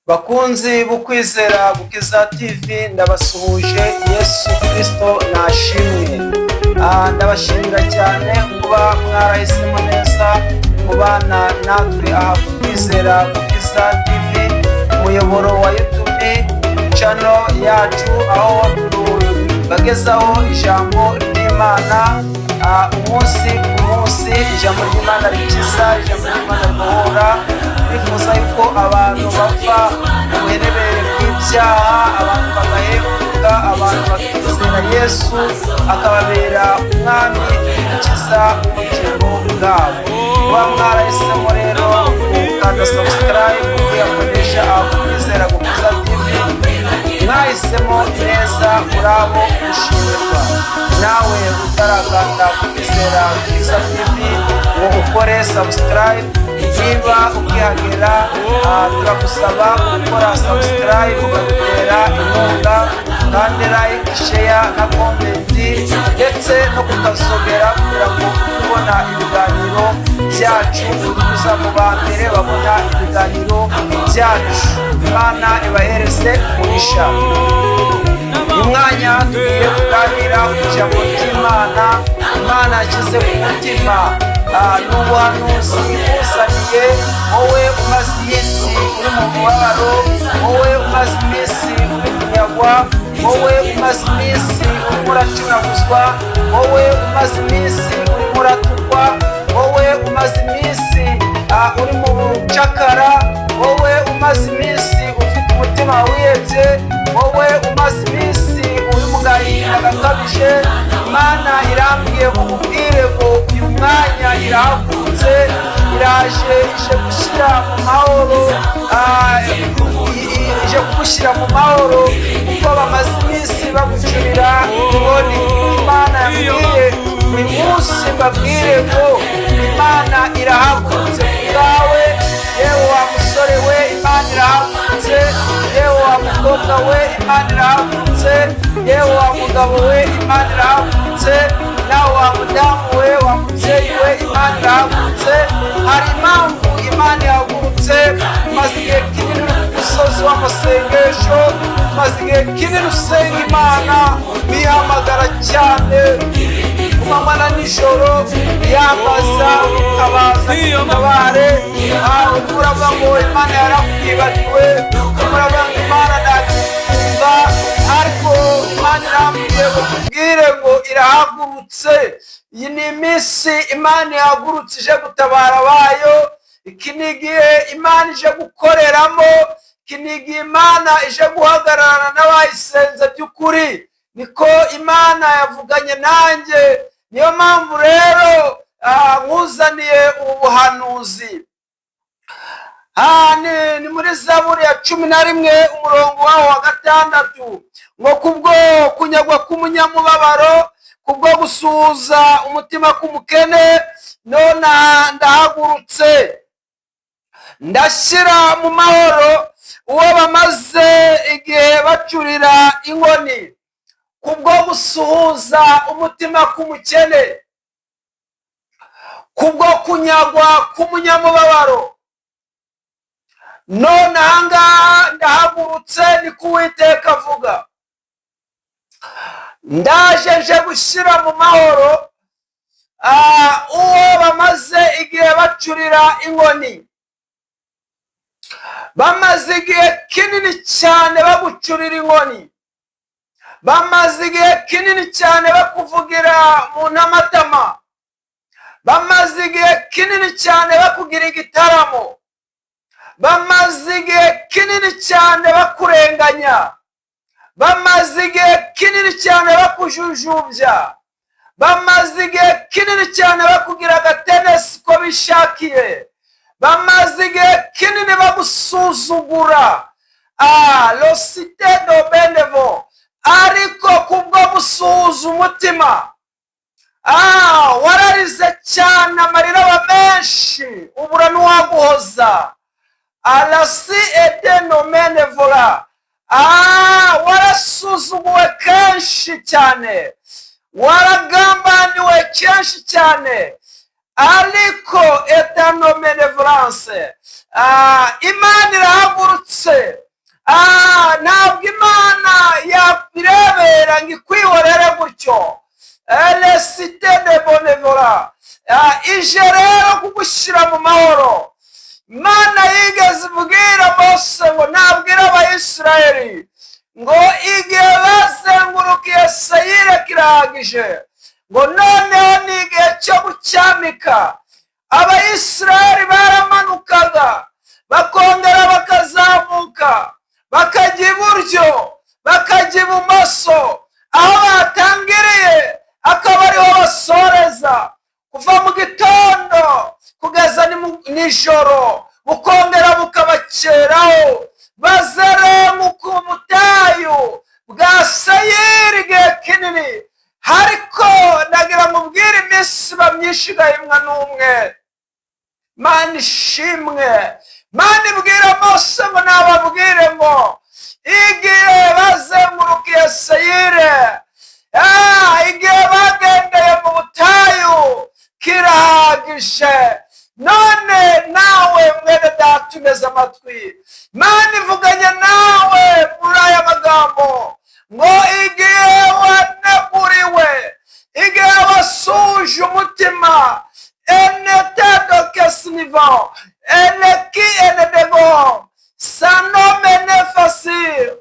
Bakunzi b'Ukwizera Gukiza TV, ndabasuhuje. Yesu Kirisito nashimwe. Ndabashimira cyane kuba mwarahisemo neza kubana natwe aha ku Kwizera Gukiza TV, umuyoboro wa YouTube channel yacu, aho tubagezaho ijambo ry'Imana umunsi ku munsi, ijambo ry'Imana rikiza, ijambo ry'Imana ribohora. Twifuza yuko abantu bava mu buherebere bw'ibyaha, abantu bagahebuka, abantu bakizera Yesu akababera umwami ukiza ubugingo bwabo. Kuba mwarahisemo rero gukanda subscribe, kuyakoresha aho Kwizera Gukiza TV, mwahisemo neza, muri abo gushimirwa. Nawe utarakanda Kwizera Gukiza TV ngo ukore subscribe, niba ukihagera, turagusaba gukora subscribe, ukadutera inkunga, kandi like, share na comment, ndetse no kukazogera kugira ngo ubona ibiganiro byacu, uza mu ba mbere babona ibiganiro byacu. Imana ibahereze umugisha. Uyu mwanya tugiye kuganira ku ijambo ry'Imana Imana yashyize ku mutima. Ni ubuhanuzi buzaniye wowe umaze iminsi uri mu mubabaro, wowe umaze iminsi uri kunyagwa, wowe umaze iminsi urimo uracuraguzwa, wowe umaze iminsi urimo uratukwa, wowe umaze iminsi uri mu bucakara, wowe umaze iminsi ufite umutima wihebye, wowe umaze iminsi uri mu gahinda gakabije. Imana irambwiye ngo nkubwire ngo uyu mwanya irahagurutse, iraje, ije gushyira mu mahoro, ije kugushyira mu mahoro, kuko bamaze iminsi bagucurira inkoni. Imana yambwiye uyu munsi mbabwire ngo Imana irahagurutse ku bwawe. Yewe wa musore we, Imana irahagurutse. Yewe wa mukobwa we, Imana irahagurutse. Yewe wa mugabo we, Imana irahagurutse. Nawe wa mudamu we, wa mubyeyi we, Imana irahagurutse. Hari impamvu Imana ihagurutse. Umaze igihe kinini uri ku musozi w'amasengesho, umaze igihe kinini usenga Imana, wihamagara cyane ku manywa na nijoro, yambaza, witabaza itabare. Urimo uravuga ngo Imana yarakwibagiwe, urimo uravuga ngo Imana ntakumva, ariko Imana irambwiye ngo tubwire ngo irahagurutse. Iyi ni iminsi Imana ihagurutse ije gutabara abayo. Iki ni igihe Imana ije gukoreramo. Iki ni igihe Imana ije guhagararana n'abayisenze by'ukuri. Niko Imana yavuganye nanjye. Niyo mpamvu rero nkuzaniye ubu buhanuzi. Ni muri Zaburi ya 11, umurongo waho wa 6, ngo: "Kubwo kunyagwa k'umunyamubabaro, kubwo gusuhuza umutima k'umukene, none ndahagurutse, ndashyira mu mahoro uwo bamaze igihe bacurira inkoni." Kubwo gusuhuza umutima k'umukene, kubwo kunyagwa k'umunyamubabaro, none ahangaha ndahagurutse, niko Uwiteka avuga. Ndaje nje gushyira mu mahoro uwo bamaze igihe bacurira inkoni. Bamaze igihe kinini cyane bagucurira inkoni, bamaze igihe kinini cyane bakuvugira mu ntamatama, bamaze igihe kinini cyane bakugira igitaramo, bamaze igihe kinini cyane bakurenganya, bamaze igihe kinini cyane bakujujubya, bamaze igihe kinini cyane bakugira agatenesi ko bishakiye, bamaze igihe kinini bagusuzugura losite do bendevo. Ariko kubwo gusuhuza umutima, wararize cyane, amarira aba menshi, ubura n'uwaguhoza. Arasi edenomene vola. Warasuzuguwe kenshi cyane, waragambaniwe kenshi cyane, ariko etanomene volance, Imana irahagurutse. Ije rero kugushyira mu mahoro. Imana yigeze ibwira Mose ngo nabwire Abayisiraheli ngo igihe bazengurukiye Seyire kirahagije, ngo noneho ni igihe cyo gucyamika. Abayisiraheli baramanukaga bakongera bakazamuka, bakajya iburyo bakajya ibumoso, aho batangiriye akaba ariho basoreza, kuva mu gitondo kugeza nijoro, bukongera bukabakeraho. Bazeremuka ubutayu bwa Seyiri igihe kinini. Ariko ndagira mubwire, iminsi iba myinshi igahimwa n'umwe. Mana ishimwe. Mana ibwira Mose ngo nababwire ngo igihe bazengurukiye Seyire, igihe bagendeye mu butayu kirahagije. None nawe mwene data uneze amatwi, Mana ivuganye nawe muri aya magambo ngo igihe waneguriwe, igihe wasuje umutima, enetedokesinivo eneki enedego sanomene fasir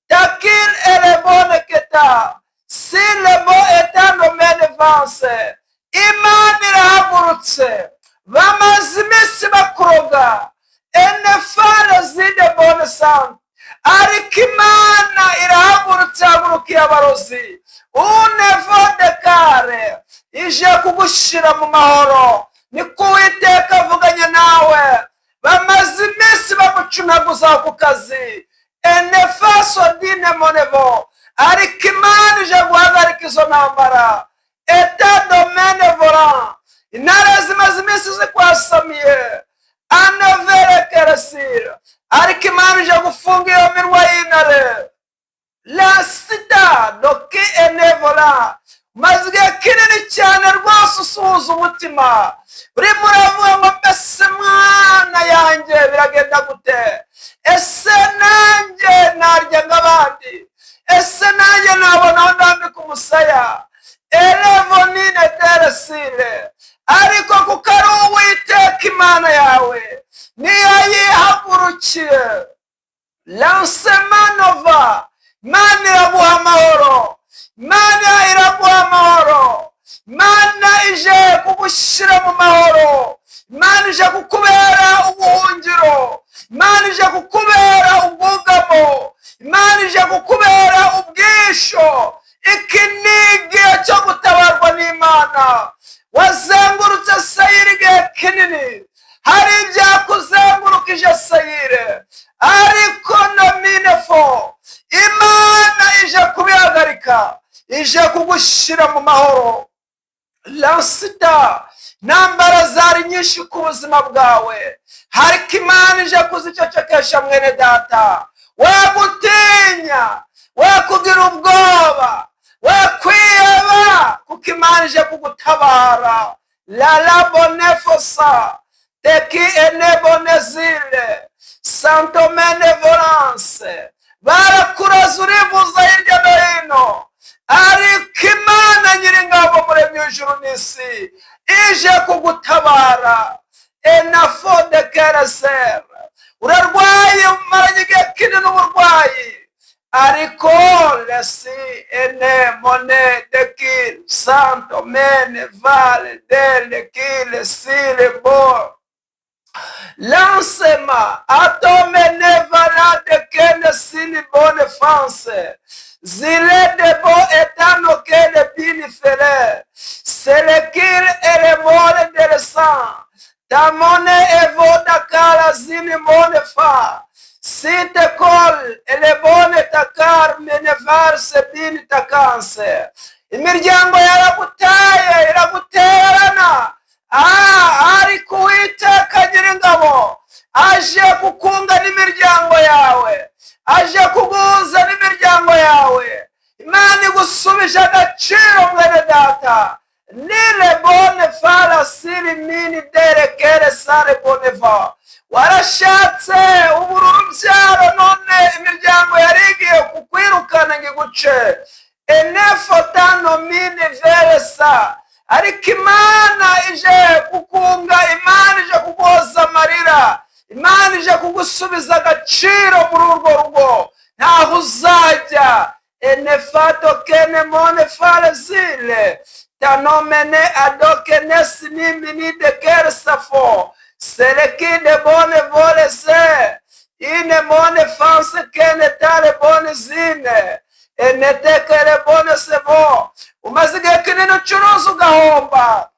takil eleboneketa silebo etanomene vanse. Imana irahagurutse, bamaze iminsi bakuroga enefare zide bone sante, ariko Imana irahagurutse, ihagurukiye abarozi unevodekare, ije kugushyira mu mahoro. Niko Uwiteka avuganye nawe. Bamaze iminsi bagucunaguza ku kazi enefaso dine monevo, ariko Imana ije guhagarika izo ntambara. Eta domene voran, intare zimaze iminsi zikwasamiye aneverekeresira, ariko Imana ije gufunga iyo minwa y'intare. La sida doki enevola, maze igihe kinini cyane rwose usuhuza umutima, urimo uravuga ngo mbese mwana yanjye biragenda gute? Ese nanjye narya nk'abandi? Ese nanjye nabona aho ndambika umusaya? Elevonine teresire. Ariko kuko ari Uwiteka Imana yawe niyo yihagurukiye, lansemanova, Imana iraguha amahoro, Imana iraguha amahoro, Imana ije kugushyira mu mahoro, Imana ije kukubera ubuhungiro, Imana ije kukubera ubwugamo, Imana ije kukubera ubwisho. Iki ni igihe cyo gutabarwa n'Imana. Wazengurutse Seyiri igihe kinini, hari ibyakuzengurukije Seyire, ariko na minefo Imana ije kubihagarika, ije kugushyira mu mahoro. Lansida, intambara zari nyinshi ku buzima bwawe, ariko Imana ije kuzicecekesha mwene data. Wagutinya, wakugira ubwoba, wakwiheba, kuko Imana ije kugutabara. Lalabonefosa teki enebonezile santomene volance, barakuraza urivuza hirya no hino, ariko Imana nyiringabo muremyi w'ijuru n'isi ije kugutabara. Enafode kereser, urarwaye umaranye igihe kinini uburwayi, ariko lesi ene mone dekil santo mene vale dele kile sile bo lansema atome nevala de kene sini bone france zile de bo etano kene bini fere selekil elemole de sang tamone evo dakara zini mone fa site kol elebone takar menevar sebini takanse. Imiryango yaragutaye iraguterana, ariko Uwiteka Nyiringabo aje kukunga n'imiryango yawe, aje kuguhuza n'imiryango yawe. Imana igusubije agaciro mwene data. Nile bone fara siri mini dere kere sare bone va. Warashatse ubura urubyaro, none imiryango yarigiye kukwirukana ngo iguce. Enefotano mini veresa, ariko Imana ije gusubiza agaciro muri urwo rugo. Ntaho uzajya. Enefato kene mone farezile tanomene adokene sinimini de kersafo selekide bone volese ine mone fanse kene tare bone zine enetekere bone sevo. Umaze igihe kinini ucuruza ugahomba,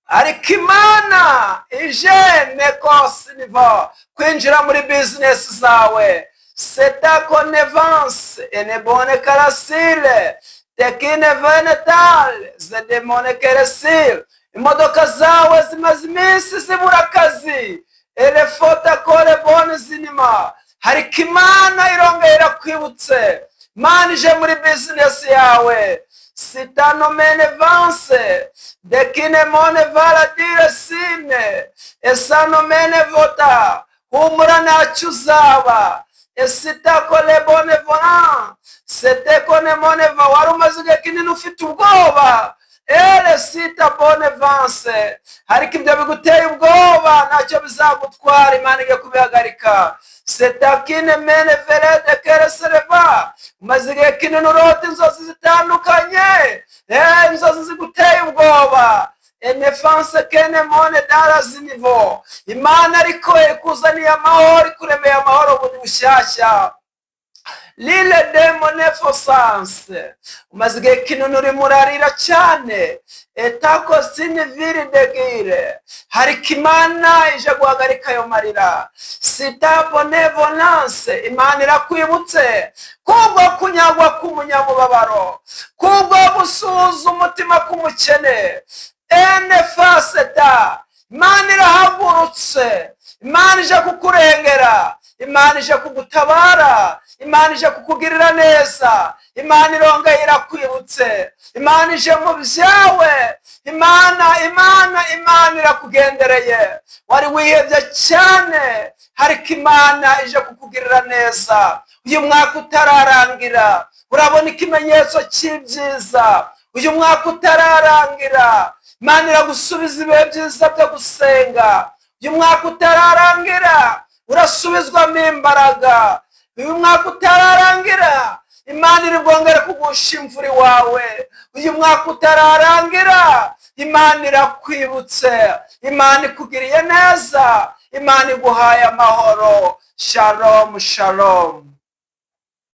ariko Imana ije nekosinivo kwinjira muri bizinesi zawe. Seta konevance enebone karasile tekine venetal zedemone keresile. Imodoka zawe zimaze iminsi zibura akazi, elefota kore bone zinima, ariko Imana irongera irakwibutse. Imana ije muri bizinesi yawe. Sitanomene vanse dekine mone varadire sine esanomene vota. Humura ntacyo uzaba. Esitako lebone volan seteko mone va. Wari umaze igihe kinini ufite ubwoba. Ere sita bone vanse, ariko ibyo biguteye ubwoba ntacyo bizagutwara, Imana igiye kubihagarika. Setakine mene verede keresereva. Umaze igihe kinini urota inzozi zitandukanye, inzozi ziguteye ubwoba. Enefanse kene mone darazinivo. Imana ariko ikuzaniye amahoro, ikuremeye amahoro bundi bushyashya. Lile demone fosanse. Umaze igihe kinini urimo urarira cyane. Etako siniviri degire, ariko Imana ije guhagarika ayo marira. Sitabone volance. Imana irakwibutse kubwo kunyagwa k'umunyamubabaro, kubwo gusuhuza umutima k'umukene. Ene faseta. Imana irahagurutse, Imana ije kukurengera, Imana ije kugutabara, Imana ije kukugirira neza. Imana irongeye irakwibutse, Imana ije mu byawe. Imana Imana Imana irakugendereye. Wari wihebye cyane, ariko Imana ije kukugirira neza. Uyu mwaka utararangira urabona ikimenyetso cy'ibyiza. Uyu mwaka utararangira Imana iragusubiza ibihe byiza byo gusenga. Uyu mwaka utararangira urasubizwamo imbaraga. Uyu mwaka utararangira Imana iri bwongere kugusha imvura iwawe. Uyu mwaka utararangira Imana irakwibutse, Imana ikugiriye neza, Imana iguhaye amahoro. Shalom, shalom.